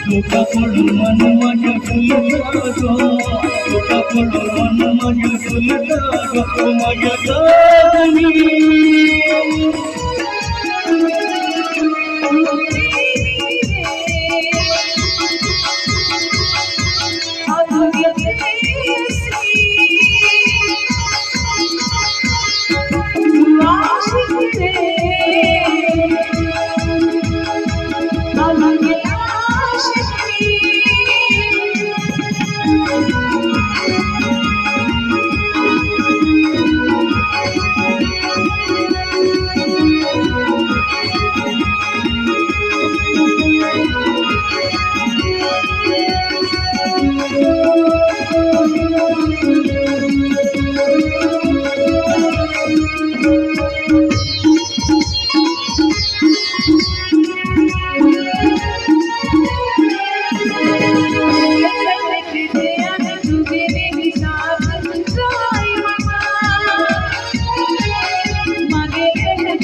तुका पडून मन माझ्या फुलता गो, तुका पडून मन माझ्या फुलता गो, माझ्या गाणी.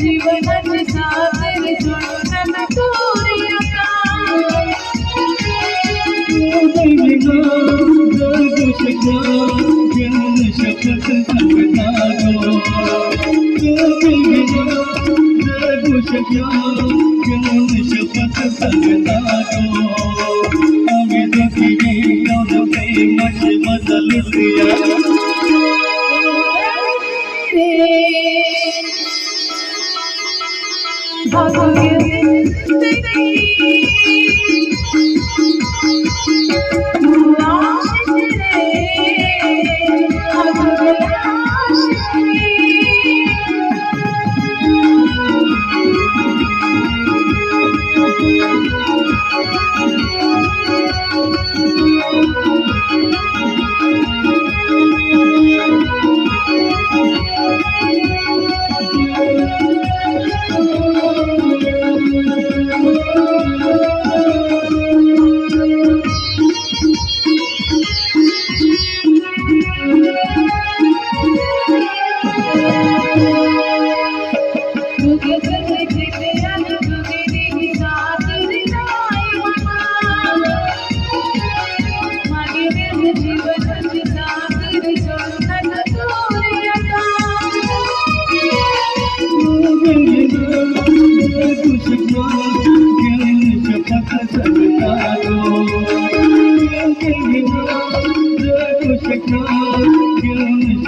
जीवनाची साथ सोडून तू शपथ सांगता गो, जगू शकलो घेऊन शपथ सांगता गो, आम्ही दोघी प्रेमाची मजा लुटूया.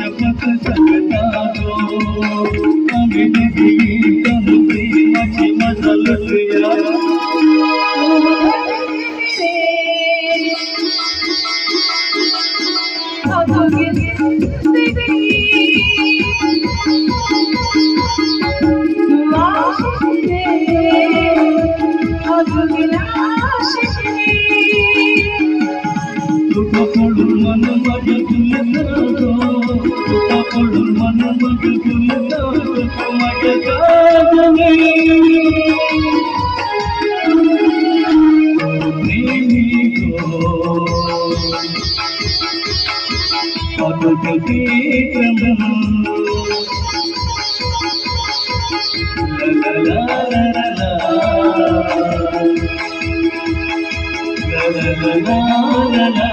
शपथ सांगता गो, आम्ही दोघी प्रेमाची मजा लुटूया. तुका पडून मन माझ्या फुलता गो, तुका पडून मन माझ्या फुलता गो, माझ्या गाजनी प्रेमी गो, अतुट प्रीतम. ला ला ला ला ला ला ला ला ला ला.